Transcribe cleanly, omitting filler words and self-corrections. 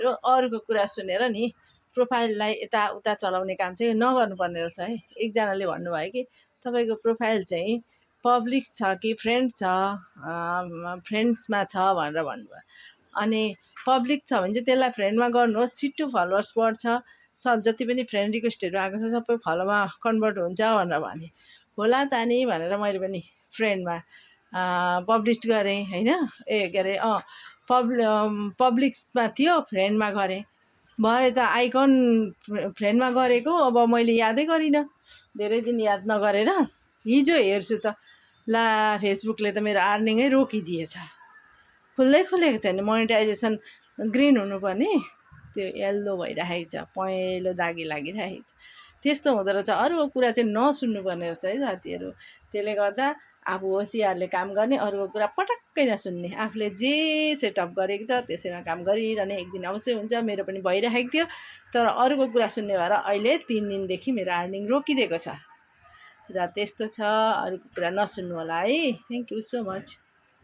साथीहरू अरूको कुरा सुनेर नि प्रोफाइललाई यताउता चलाउने काम चाहिँ नगर्नुपर्ने रहेछ है। एकजनाले भन्नुभयो कि तपाईँको प्रोफाइल चाहिँ पब्लिक छ कि फ्रेन्ड छ, फ्रेन्ड्समा छ भनेर भन्नुभयो। अनि पब्लिक छ भने चाहिँ त्यसलाई फ्रेन्डमा गर्नुहोस्, छिट्टो फलोवर्स बढ्छ, जति पनि फ्रेन्ड रिक्वेस्टहरू आएको छ सबै फलोमा कन्भर्ट हुन्छ भनेर भने। होला त नि भनेर मैले पनि फ्रेन्डमा पब्लिस गरेँ होइन, के अरे पब्लिकमा थियो फ्रेन्डमा गरेँ। भरे त आइकन फ्रेन्डमा गरेको अब मैले यादै गरिनँ, धेरै दिन याद नगरेर हिजो हेर्छु त ला फेसबुकले त मेरो अर्निङै रोकिदिएछ। खुल्दै खुलेको छैन, मोनेटाइजेसन ग्रिन हुनुपर्ने त्यो येल्लो भइराखेको छ, पहेँलो दागी लागिरहेको छ। त्यस्तो हुँदो रहेछ। अरूको कुरा चाहिँ नसुन्नुपर्ने रहेछ है साथीहरू। त्यसले गर्दा आफू होसियारले काम गर्ने, अरूको कुरा पटक्कै नसुन्ने, आफूले जे सेटअप गरेको छ त्यसैमा काम गरिरहने। एक दिन अवश्य हुन्छ, मेरो पनि भइरहेको थियो, तर अरूको कुरा सुन्ने भएर अहिले 3 दिनदेखि मेरो अर्निङ रोकिदिएको छ र त्यस्तो छ। अरूको कुरा नसुन्नु होला है। Thank you so much.